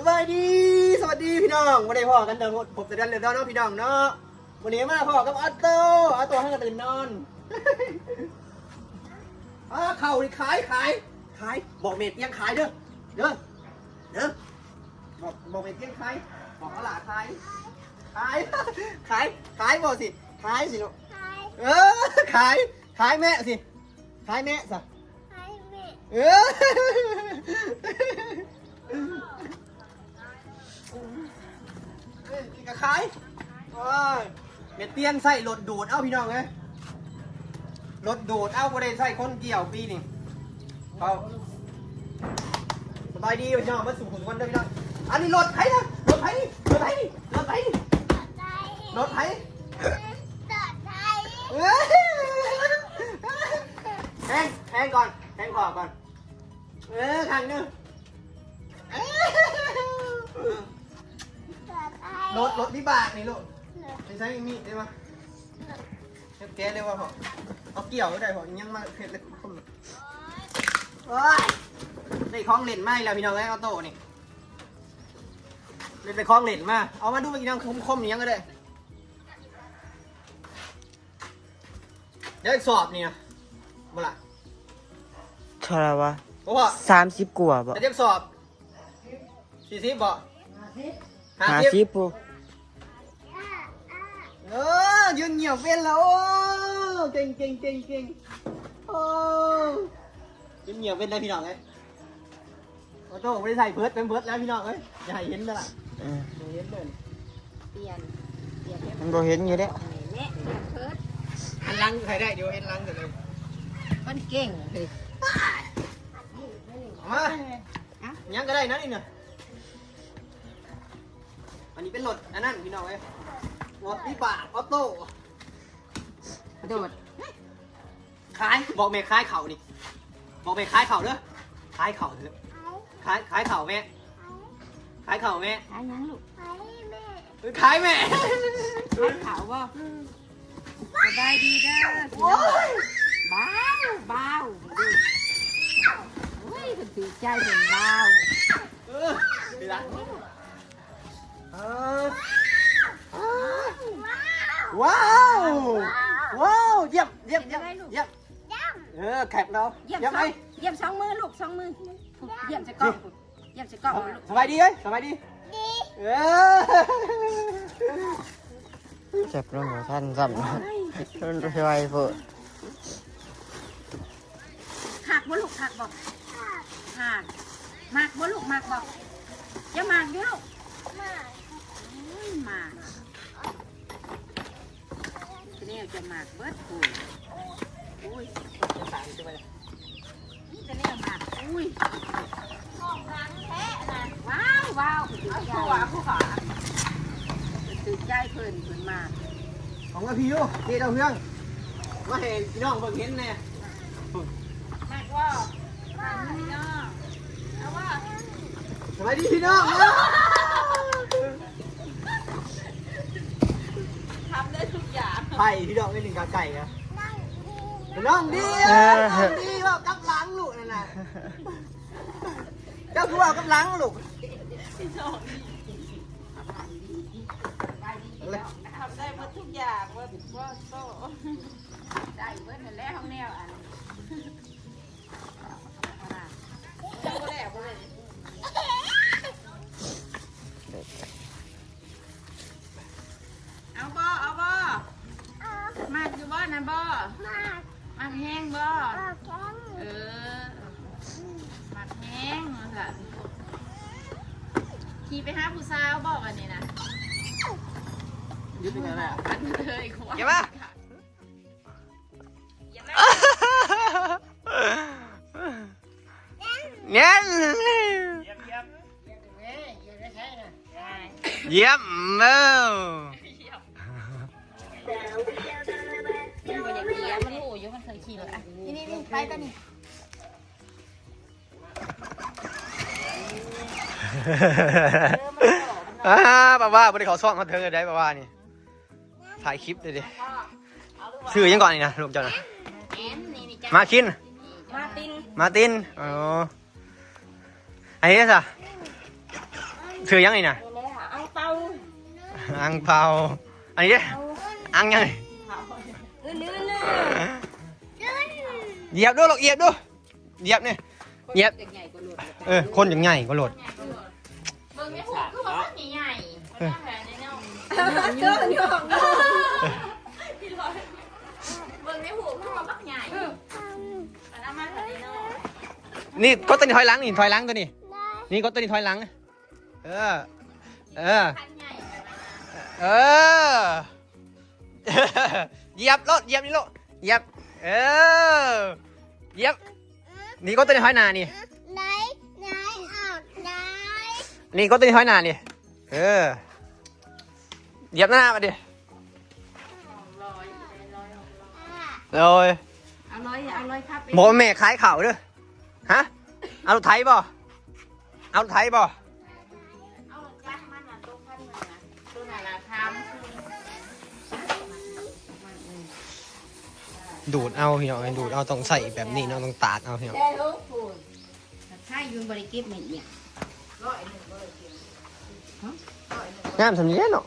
ສະບາຍດີ ສະຫວັດດີພີ່ນ້ອງ ບໍ່ໄດ້ພໍ້ກັນດົນ ພົບກັນດົນແລ້ວເນາະພີ່ນ້ອງເນາະ. ມື້ນີ້ມາພໍ້ກັບອອໂຕ້ ອອໂຕ້ຫາກະຕື່ນນອນ. ອາ ເຂົ້ານີ້ຂາຍ ຂາຍ ຂາຍ ບອກແມ່ຕຽງຂາຍເດີ ເດີ ເດີ ບອກ ບອກແມ່ຕຽງຂາຍ ບອກອາຫຼ້າຂາຍ ຂາຍ ຂາຍ ຂາຍບໍ່ຊິ ຂາຍຊິລູກ ຂາຍ ເອີ ຂາຍ ຂາຍແມ່ຊິ ຂາຍແມ່ຊະ ຂາຍແມ່ ເອີ ເອີ ກະຂາຍ ໂອ້ຍ ແມ່ຕຽງໃຊ້ລົດດູດເອົາພີ່ນ້ອງເອີຍ ລົດດູດເອົາ ບໍ່ໄດ້ໃຊ້ຄົນກ່ຽວປີນີ້. ເອົາ ສະບາຍດີພີ່ນ້ອງ ມາສູ່ທຸກຄົນເດີພີ່ນ້ອງ. ອັນນີ້ລົດໃຜນະ? ລົດໃຜນີ້? ລົດໃຜນີ້? ລົດໃຜນີ້? ລົດໃຜ? ເອີຍ ແພງ ແພງກ່ອນ ແພງຂໍກ່ອນ ເອີ ຄັ້ງໜຶ່ງ ເອີ ລົດ ລົດວິບາກນີ້ລູກ ໃຊ້ມີດໄດ້ບໍ່? ແກະໄດ້ບໍ່ພໍ່? ເອົາກ່ຽວໄດ້ພໍ່? ຍັງມາເຮັດເລັກຄົມ ໂອ້ຍ ໄດ້ຂອງຫຼິ້ນມາອີກແລ້ວພີ່ນ້ອງເອີຍ ອອໂຕ້ນີ້ ໄດ້ແຕ່ຂອງຫຼິ້ນມາ ເອົາມາດູ ໄປກິນນ້ຳຄົມໆ ຫຍັງກະໄດ້. ເດ້ສອບນີ້ນະ ບໍ່ລະ ເທົ່າໃດວະ? ບໍ່ພໍ້ ສາມສິບກວ່າບໍ່? ເດ້ສອບ ສີ່ສິບບໍ່? ຫ້າສິບ ຫ້າສິບພຸ້ນ ເອີ ຢືນຫຽບເປັນແລ້ວ ໂອ້ ເກັ່ງໆໆໆ ໂອ້ ຢືນຫຽບເປັນແລ້ວພີ່ນ້ອງເອີຍ. ໂອໂຕ້ບໍ່ໄດ້ໃສ່ເພີດ ເປັນເພີດແລ້ວພີ່ນ້ອງເອີຍ ຢ່າໃຫ້ເຫັນເດີລະ ເອີ ບໍ່ເຫັນເດີ ປ່ຽນ ປ່ຽນໃຫ້ ມັນບໍ່ເຫັນຢູ່ເດ້ ແມ່ ປ່ຽນເພີດ ຫັນຫຼັງໃຫ້ໄດ້ ດຽວເຫັນຫຼັງເດີ ມັນເກັ່ງເລີຍ ມາ ເອົ້າ ຫຍັງກະໄດ້ນະນີ້ນະ ອັນນີ້ເປັນລົດອັນນັ້ນພີ່ນ້ອງເອີຍ ລົດວິບາກອອໂຕ້ ກະໂດດ. ຂາຍ ບອກແມ່ຂາຍເຂົ້ານີ້ ບອກແມ່ຂາຍເຂົ້າເດີ ຂາຍເຂົ້າເດີ ຂາຍ ຂາຍເຂົ້າແມ່ ຂາຍເຂົ້າແມ່ ຂາຍຫຍັງລູກ? ຂາຍແມ່ ເອີ ຂາຍແມ່ ຂາຍເຂົ້າບໍ່? ສະບາຍດີເດີພີ່ນ້ອງ ໂອ້ຍ ບາວ ບາວ ໂອ້ຍ ເພິ່ນຖືກໃຈເພິ່ນບາວ ເອີ ນີ້ລະ ເອີ ວ້າວ ວ້າວ ຢ້ຽມ ຢ້ຽມ ຢ້ຽມ ເປັນຈັ່ງໃດລູກ? ຢ້ຽມ ຢ້ຽມ ເອີ ແຄບເນາະ ຢ້ຽມ ຢ້ຽມ ສອງ ໄປ ຢ້ຽມສອງມືລູກ ສອງມື ຢ້ຽມໃສ່ກ້ອງພຸ້ນ ຢ້ຽມໃສ່ກ້ອງ ສະບາຍດີເອີຍ ສະບາຍດີ ດີ ເອີ ແຄບລົງບໍ່ທັນຊ້ຳ ໂອ້ຍ ມັນໄວໂພດ. ຄັກບໍ່ລູກ ຄັກບໍ່? ຄັກ ມັກບໍ່ລູກ ມັກບໍ່? ຈະມັກຢູ່ລູກ ມັກ ໂອ້ຍ ມັກ ໂອ້ຍ ຈະມັກເບິດພຸ້ນ ໂອ້ຍ ມີແຕ່ແນວມັກ ໂອ້ຍ ຂອງດັງແທ້ນະ ວ້າວ ວ້າວ ເອົາຕົວຜູ້ຂາ ຖືກໃຈເພິ່ນ ເພິ່ນມາ ເອົາມາພີ້ດູ ເຮັດເອົາເຮືອງ ມາໃຫ້ພີ່ນ້ອງເບິ່ງເຫັນແດ່ ມັກບໍ່? ມັກພີ່ນ້ອງ ເອົາບໍ່? ສະບາຍດີພີ່ນ້ອງ ທຳໄດ້ທຸກຢ່າງ ໄປພີ່ນ້ອງ ໄປຫຼິ້ນກາໄກ່ນະ ນ້ອງດີ ເອີ ນ້ອງດີ ເວົ້າກັບຫຼັງລູກນັ້ນນະ ເຈົ້າຄືເວົ້າກັບຫຼັງລູກ ທຳໄດ້ໝົດທຸກຢ່າງ ບໍ່ ບໍ່ໂຕ ໄດ້ເບິດຫັ້ນແຫຼະ ຂອງແນວອັນ ຍັງບໍ່ແລ້ວບໍ່ເລີຍ ເອົາບໍ່ ເອົາບໍ່? ມັກຢູ່ບໍ່ນະບໍ່? ມັກ ມັກແຮງບໍ່? ມັກແຮງ ເອີ ມັກແຮງວ່າຊັ້ນ ຂີ່ໄປຫາຜູ້ສາວບໍ່ບາດນີ້ນະ? ຢູ່ທີ່ນັ້ນແຫຼະ ມັນເລີຍ ເກັບມາ ແໜ້ນ ຢ້ຽມເອີ ມັນບໍ່ຢາກຂີ່ ມັນຮູ້ຢູ່ ມັນເຄີຍຂີ່ລົດ ອ່ະ ນີ້ໆໆ ໄປຕານີ້ ອ່າ ປາວາບໍ່ໄດ້ເຂົ້າຊ່ອງເຮົາເທື່ອໃດ ປາວານີ້ ຖ່າຍຄລິບເດ້ ຊື່ຫຍັງກ່ອນນີ້ນະ ລູກເຈົ້ານະ? ມາຄິນ ມາຕິນ ມາຕິນ ອໍ ອັນນີ້ຊະ? ອັນ ຊື່ຫຍັງນີ້ນະ? ອັງເປົາ ອັງເປົາ. ອັນນີ້ເດ້ ອັງຫຍັງນີ້? ອື່ນໆ ຢຽບດູລູກ ຢຽບດູ ຢຽບນີ້ ຢຽບ. ເອີ ຄົນຈັ່ງໃຫຍ່ກວ່າລົດ. ເບິ່ງໃນຮູບຄືວ່າມັນໃຫຍ່ໆ ເອີ ເອີ ເບິ່ງໃນຮູບຄືວ່າບັກໃຫຍ່ ອັນນັ້ນມັນນ້ອຍ. ນີ້ ກົດຕົວນີ້ຖອຍຫຼັງ ນີ້ຖອຍຫຼັງຕົວນີ້ ນີ້ ກົດຕົວນີ້ຖອຍຫຼັງ. ເອີ ເອີ ເອີ ຢຽບໂລດ ຢຽບນີ້ໂລດ ຢຽບ ເອີ ຢຽບ. ນີ້ ກົດຕົວນີ້ຖອຍໜ້ານີ້ ໄດ້ ໄດ້ອອກໄດ້. ນີ້ ກົດຕົວນີ້ຖອຍໜ້ານີ້ ເອີ ຢຽບໜ້າບາດນີ້. ໂດຍ ເອົາລອຍ ເອົາລອຍຄັບ ບໍ່ ແມ່ຂາຍເຂົ້າເດີ້. ຮະ ເອົາລົດໄຖບໍ່? ເອົາລົດໄຖບໍ່? ເອົາລົດຈັກມັນນະ ຕົວພັນໜຶ່ງນະ ຕົວນັ້ນລະ ຖາມ ດູດເອົາພີ່ນ້ອງ ດູດເອົາ ຕ້ອງໃຊ້ແບບນີ້ເນາະ ຕ້ອງຕາກເອົາພີ່ນ້ອງ. ໃຊ້ຢູ່ ບໍ່ໄດ້ເກັບແມ່ນຫຍັງ ງາມສ່ຳນີ້ແຫຼະເນາະ.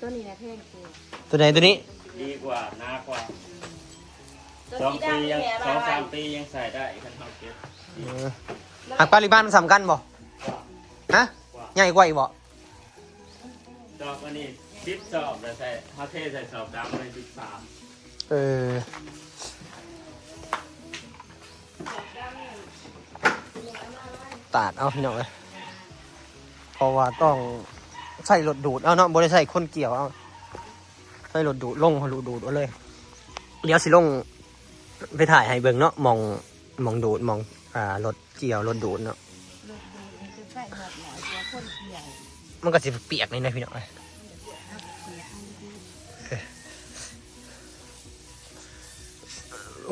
ຕົວນີ້ນະແພງກວ່າ ຕົວໃດ? ຕົວນີ້ ດີກວ່າ ໜາກວ່າ ສອງປີຍັງ ສອງສາມປີຍັງໃຊ້ໄດ້ ຄັນເຮົາເກັບ. ເອີ ຫາກປະລິມານມັນສ່ຳກັນບໍ່? ຮະ ໃຫຍ່ກວ່າອີກບໍ່? ສອບອັນນີ້ ສິບສອບ ແລ້ວໃສ່ ເຮົາເທໃສ່ສອບດຳເລີຍ ສິບສາມ. ເອີ ຕາກເອົາພີ່ນ້ອງເອີຍ ເພາະວ່າຕ້ອງໃຊ້ລົດດູດເອົາເນາະ ບໍ່ໄດ້ໃຊ້ຄົນກ່ຽວເອົາ ໃຊ້ລົດດູດລົງ ລົດດູດເອົາເລີຍ. ດຽວຊິລົງໄປຖ່າຍໃຫ້ເບິ່ງເນາະ ໝ່ອງ ໝ່ອງດູດ ໝ່ອງ ອ່າ ລົດກ່ຽວ ລົດດູດເນາະ. ມັນກໍຊິປຽກນີ້ນະພີ່ນ້ອງ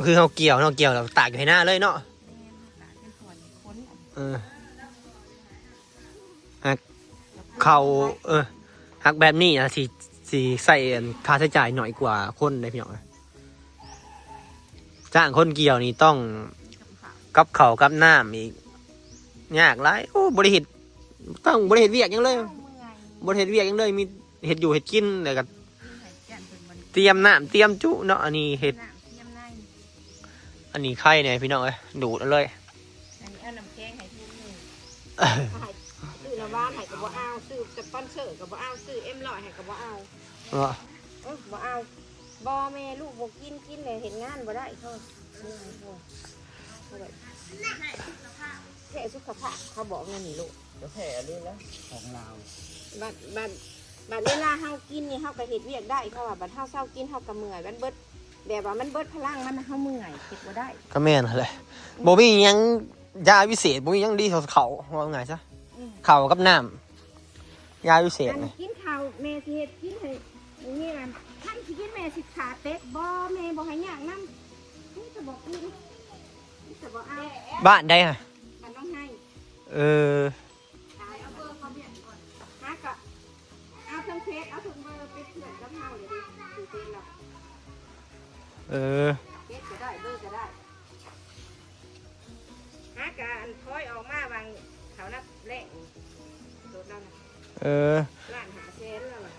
ຄືເຮົາກ່ຽວເນາະ ກ່ຽວແລ້ວຕາກຢູ່ໃຫ້ໜ້າເລີຍເນາະ. ເອີ ຫາກເຂົ້າ ເອີ ຫາກແບບນີ້ນະ ຊິ ຊິໃຊ້ ອັນ ຄ່າໃຊ້ຈ່າຍໜ້ອຍກວ່າຄົນເດ້ພີ່ນ້ອງ. ຈ້າງຄົນກ່ຽວນີ້ຕ້ອງກັບເຂົ້າກັບນ້ຳອີກ ຍາກຫຼາຍ. ໂອ້ ບໍ່ໄດ້ເຮັດ ຕ້ອງ ບໍ່ໄດ້ເຮັດວຽກຫຍັງເລີຍ ບໍ່ໄດ້ເຮັດວຽກຫຍັງເລີຍ ມີເຮັດຢູ່ເຮັດກິນ ແລ້ວກໍຕຽມນ້ຳຕຽມຈຸເນາະ. ອັນນີ້ເຮັດ ອັນນີ້ໄຄແດ່ພີ່ນ້ອງເອີຍ ດູດເອົາເລີຍ. ອັນນີ້ເອົານ້ຳແຂງໃຫ້ທຸງໜຶ່ງ ໃຫ້ຊື້ນ້ຳຫວານໃຫ້ກໍບໍ່ເອົາ ຊື້ສະປອນເຊີກໍບໍ່ເອົາ ຊື້ເອັມຮ້ອຍໃຫ້ກໍບໍ່ເອົາ. ເອີ ບໍ່ເອົາ ບໍ່ ແມ່ລູກບໍ່ກິນ ກິນແລ້ວເຮັດງານບໍ່ໄດ້ ເຂົາ ເຂົາແພ້ສຸຂະພາບ ເຂົາບອກແນວນີ້ລູກ. ກາແຟອັນນີ້ນະ ຂອງລາວ ບັດ ບັດ ບັດເວລາເຮົາກິນນີ້ ເຮົາກໍເຮັດວຽກໄດ້ ເພາະວ່າບັດເຮົາເຊົາກິນ ເຮົາກໍເມື່ອຍ ມັນເບິດ ແບບວ່າມັນເບິດພະລັງມັນ ເຮົາເມື່ອຍ ເຮັດບໍ່ໄດ້. ກໍແມ່ນຫັ້ນແຫຼະ ອືມ ບໍ່ມີຫຍັງ ຢາວິເສດ ບໍ່ມີຫຍັງດີເທົ່າເຂົ້າ ເວົ້າງ່າຍຊະ. ອືມ ເຂົ້າກັບນ້ຳ ຢາວິເສດ ອັນກິນເຂົ້າແມ່ຊິເຮັດກິນໃຫ້ ນີ້ນະ ຄັນຊິກິນແມ່ຊິຂາເຕັກບໍ່ ແມ່ບໍ່ໃຫ້ຍາກນຳ ມີແຕ່ບໍ່ກິນ ມີແຕ່ບໍ່ເອົາ. ບ້ານໃດຫະ? ບ້ານໜອງໄຮ. ເອີ ຫາກໍເອົາເທິງເຟສ ເອົາເທິງເບີ ເປັນເພື່ອນກັບເຮົາເລີຍເດ້ ເຟສລາວ. ເອີ ເຟສກໍໄດ້ ເບີກໍໄດ້. ຫາກະອັນຖອຍອອກມາຫວ່າງເຂົານັບແລງ ລົດລາວນະ. ເອີ ລ້ານຫ້າແສນແລ້ວນະ.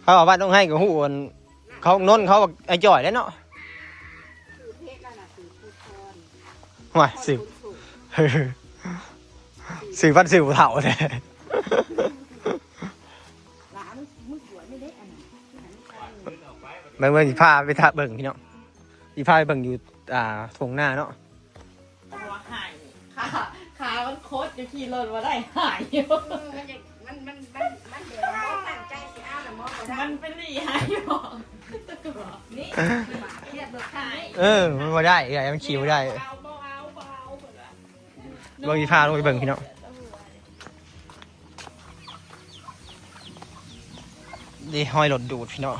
ເຂົາວ່າບ້ານໜອງໄຮກໍຮູ້ ອັນ ເຂົານົນເຂົາໄອ້ຈ່ອຍແຫຼະເນາະ. ຊື່ເພຈລາວນະ ຊື່ພູທອນ. ຫ້ວຍ ຊື່ ຊື່ ຊື່ບ້ານຊື່ຜູ້ເຖົ້າແທ້. ຫຼານ ມຶງກວດໄດ້ເດ້ອັນນັ້ນ. ເບິ່ງ ເບິ່ງ ຊິພາໄປຖ້າເບິ່ງພີ່ນ້ອງ ຊິພາໄປເບິ່ງຢູ່ ອ່າ ທົ່ງນາເນາະ. ວ່າຫາຍ ຂາ ຂາມັນໂຄດຢູ່ ຂີ່ລົດບໍ່ໄດ້ ຫາຍຢູ່. ເອີ ມັນຢາກ ມັນ ມັນ ມັນ ມັນແບບວ່າບໍ່ຕັ້ງໃຈຊິເອົານະ ໝໍບໍ່ໄດ້ ມັນໄປຫຼີ່ຫາຍຢູ່. ນີ້ ເອີ ມັນບໍ່ໄດ້ ເອີ ມັນຂີ່ບໍ່ໄດ້. ບໍ່ເອົາ ບໍ່ເອົາ ບໍ່ເອົາ ເພິ່ນວ່າ. ເບິ່ງ ຊິພາລົງໄປເບິ່ງພີ່ນ້ອງ. ນີ້ຮອຍລົດດູດພີ່ນ້ອງ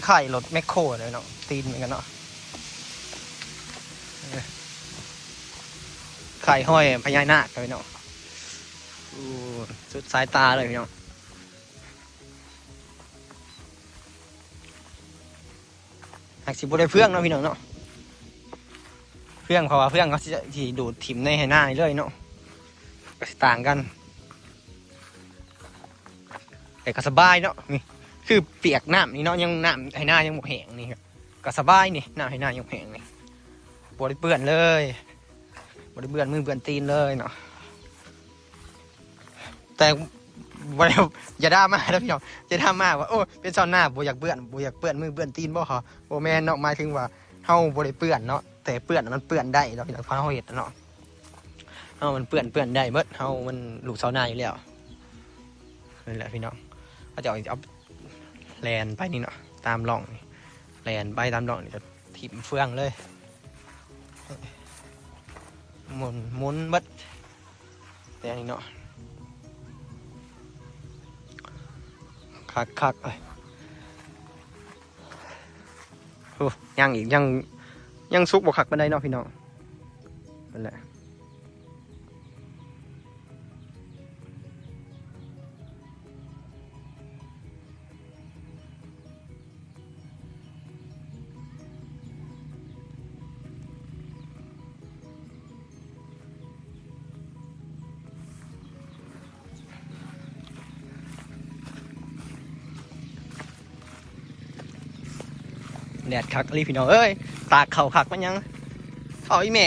ຄ້າຍໆລົດແມັກໂຄເລີຍເນາະ ຕີນເໝືອນກັນເນາະ ຄ້າຍຮອຍພະຍານາກເລີຍເນາະ. ໂອ້ ສຸດສາຍຕາເລີຍພີ່ນ້ອງ. ຫາກຊິບໍ່ໄດ້ເຟືອງເນາະພີ່ນ້ອງເນາະ. ເຟືອງ ເພາະວ່າເຟືອງເຂົາຊິ ຊິດູດຖິ້ມໃນໄຮ່ນານີ້ເລີຍເນາະ ກໍຊິຕ່າງກັນ ແຕ່ກໍສະບາຍເນາະ. ນີ້ຄືປຽກນ້ຳນີ້ເນາະ ຍັງ ນ້ຳໄຮ່ນາຍັງບໍ່ແຫ້ງນີ້ ກໍສະບາຍນີ້ ນ້ຳໄຮ່ນາຍັງບໍ່ແຫ້ງນີ້ ບໍ່ໄດ້ເປື້ອນເລີຍ ບໍ່ໄດ້ເປື້ອນມືເປື້ອນຕີນເລີຍເນາະ. ແຕ່ບໍ່ໄດ້ ຢ່າດ່າມາເດີພີ່ນ້ອງ ຢ່າດ່າມາວ່າ ໂອ້ ເປັນຊາວນາບໍ່ຢາກເປື້ອນ ບໍ່ຢາກເປື້ອນມືເປື້ອນຕີນບໍ່ ເຮົາບໍ່ແມ່ນເນາະ. ໝາຍເຖິງວ່າເຮົາບໍ່ໄດ້ເປື້ອນເນາະ ແຕ່ເປື້ອນມັນເປື້ອນໄດ້ເນາະ ເຮົາເຮັດເນາະ ເຮົາມັນເປື້ອນ ເປື້ອນໄດ້ເບິດ ເຮົາມັນລູກຊາວນາຢູ່ແລ້ວ. ນັ້ນແຫຼະພີ່ນ້ອງ ເຂົາເຈົ້າເອົາ ແລ່ນໄປນີ້ເນາະ ຕາມຮ່ອງນີ້ ແລ່ນໄປຕາມຮ່ອງນີ້ ກໍຖິ້ມເຟືອງເລີຍ ໝູນ ໝູນເບິດແຕ່ນີ້ເນາະ. ຄັກໆ ເອີຍ ໂອ້ ຍັງອີກ ຍັງ ຍັງສຸກບໍ່ຄັກປານໃດເນາະພີ່ນ້ອງ ນັ້ນແຫຼະ. ແດດຄັກອີ່ຫຼີພີ່ນ້ອງເອີຍ ຕາກເຂົ້າຄັກປານຫຍັງ. ເຂົ້າອີ່ແມ່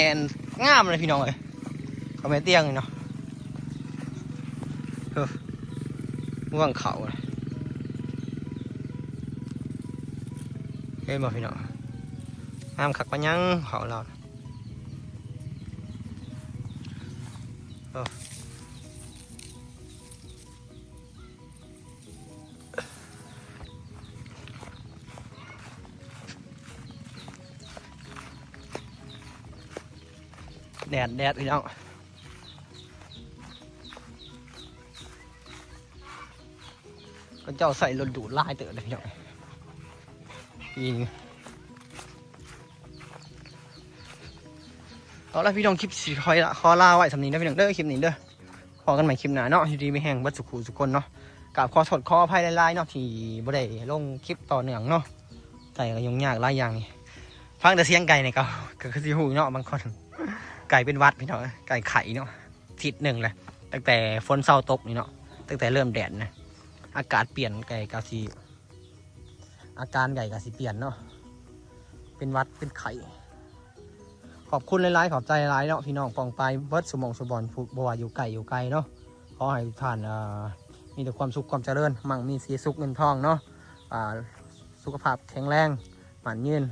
ງາມເລີຍພີ່ນ້ອງເອີຍ ເຂົ້າແມ່ຕຽງນີ້ເນາະ ເອີ ງວງເຂົ້າ ເຫັນບໍ່ພີ່ນ້ອງ ງາມຄັກປານຫຍັງເຂົ້າລາວ ເອີ. ແດດ ແດດ ພີ່ນ້ອງ ເຂົາເຈົ້າໃຊ້ລົດດູດຫຼາຍເຕີບເດ້ພີ່ນ້ອງ ປີນີ້. ເອົາລະພີ່ນ້ອງ ຄລິບຊິຂໍລາ ຂໍລາໄວ້ສ່ຳນີ້ເດີພີ່ນ້ອງເດີ ຄລິບນີ້ເດີ. ພໍ້ກັນໃໝ່ຄລິບໜ້າເນາະ ຢູ່ດີມີແຮງເບິດສູ່ຄູ່ສູ່ຄົນເນາະ. ກາບຂໍໂທດຂໍອະໄພຫຼາຍໆເນາະ ທີ່ບໍ່ໄດ້ລົງຄລິບຕໍ່ເນື່ອງເນາະ ໄກ່ກໍຫຍຸ້ງຍາກຫຼາຍຢ່າງນີ້ ຟັງແຕ່ສຽງໄກ່ນີ້ກໍ ກໍຄືຊິຮູ້ເນາະ ບາງຄົນ ໄກ່ເປັນຫວັດພີ່ນ້ອງ ໄກ່ໄຂ້ເນາະ ທິດໜຶ່ງແຫຼະ ຕັ້ງແຕ່ຝົນເຊົາຕົກນີ້ເນາະ ຕັ້ງແຕ່ເລີ່ມແດດນະ ອາກາດປ່ຽນ ໄກ່ກໍຊິ ອາການໄກ່ກໍຊິປ່ຽນເນາະ ເປັນຫວັດເປັນໄຂ້. ຂອບຄຸນຫຼາຍໆ ຂອບໃຈຫຼາຍເນາະ ພີ່ນ້ອງປ້ອງປາຍເບິດສູ່ໝ່ອງສູ່ບ່ອນ ຜູ້ ບໍ່ວ່າຢູ່ໃກ້ຢູ່ໄກເນາະ ຂໍໃຫ້ທຸກທ່ານ ເອີ ມີແຕ່ຄວາມສຸກຄວາມຈະເລີນ ໝັ່ງມີສີສຸກເງິນທອງເນາະ ອ່າ ສຸຂະພາບແຂງແຮງໝັ້ນຍືນ.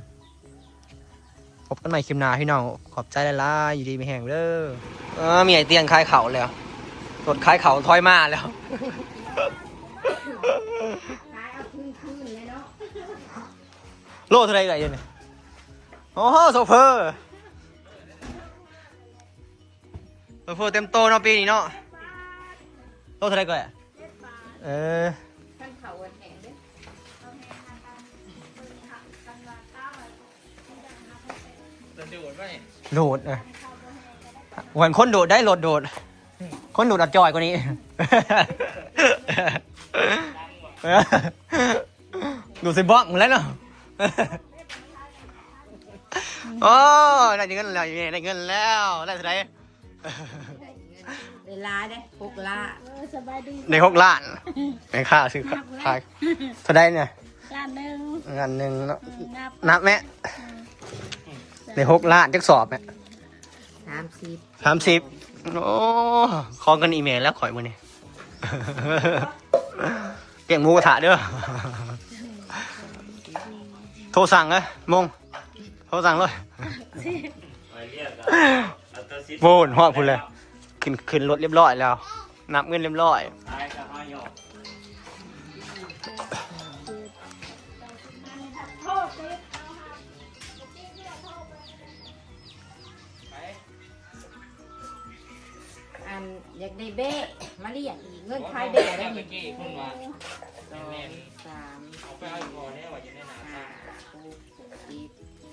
ພົບກັນໃໝ່ຄລິບໜ້າພີ່ນ້ອງ ຂອບໃຈຫຼາຍໆ ຢູ່ດີມີແຮງເດີ. ເອີ ມີໄອ້ຕຽງຂາຍເຂົ້າແລ້ວ ລົດຂາຍເຂົ້າຖອຍມາແລ້ວ ຂາຍເອົາຄືນໆເລີຍເນາະ. ໂລເທົ່າໃດເອື້ອຍ ດຽວນີ້? ໂອ້ໂຫ ໂຊເຟີ ໂຊເຟີເຕັມໂຕເນາະ ປີນີ້ເນາະ ໂລເທົ່າໃດກໍ ເອີ ຄັນເຂົ້າແຫ້ງເດ້ ໂດດ ເອີ ເຫັນຄົນໂດດໄດ້ ລົດໂດດ ຄົນໂດດອາດຈ່ອຍກວ່ານີ້ ດູດໃສ່ບລັອກພຸ້ນແຫຼະເນາະ. ໂອ້ ໄດ້ເງິນແລ້ວ ໄດ້ເງິນແລ້ວ ໄດ້ເທົ່າໃດ? ໄດ້ຫຼາຍເດ້ ຫົກລ້ານ. ເອີ ສະບາຍດີ ໄດ້ຫົກລ້ານ. ແມ່ຄ້າຊື້ຂາຍເທົ່າໃດນີ້? ລ້ານໜຶ່ງ ລ້ານໜຶ່ງເນາະ. ອືມ ນັບ ນັບແມ່. ອືມ ໄດ້ຫົກລ້ານ ຈັກສອບແມ່? ສາມສິບ ສາມສິບ. ໂອ້ ຂໍເງິນອີ່ແມ່ແລ້ວຂ້ອຍມື້ນີ້ ລ້ຽງໝູກະທະເດີ ໂທສັ່ງເດີ ມົງ ໂທສັ່ງເລີຍ. ໂອ້ ຮອດພຸ້ນແລ້ວ ຂຶ້ນ ຂຶ້ນລົດຮຽບຮ້ອຍແລ້ວ ນັບເງິນຮຽບຮ້ອຍ. ອັນ ຢາກໄດ້ເບ້ມາລ້ຽງອີກ ເງິນຂາຍເບ້ໄດ້ນີ້. ສອງ ສາມ ສີ່ ຫ້າ ຫົກ ເຈັດ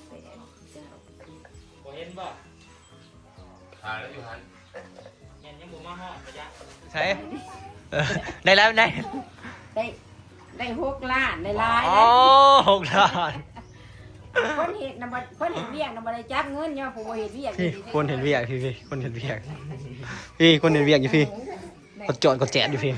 ແປດ ເກົ້າ ສິບ. ບໍ່ເຫັນບໍ່? ຖ່າຍແລ້ວຢູ່ຫັ້ນ ແມ່ນຍັງບໍ່ມາຮອດ ໄສ? ເອີ ໄດ້ແລ້ວ ໄດ້ ໄດ້ ໄດ້ຫົກລ້ານ ໄດ້ຫຼາຍ. ອໍ ຫົກລ້ານ. ຄົນເຮັດນຳບໍ່ ຄົນເຮັດວຽກນຳບໍ່ໄດ້ຈັບເງິນ ຍ້ອນຜູ້ບໍ່ເຮັດວຽກ. ພີ່ ຄົນເຮັດວຽກ ພີ່ ພີ່ ຄົນເຮັດວຽກ ພີ່ ຄົນເຮັດວຽກຢູ່ ພີ່ ກໍຈອດກໍແຈດຢູ່ ພີ່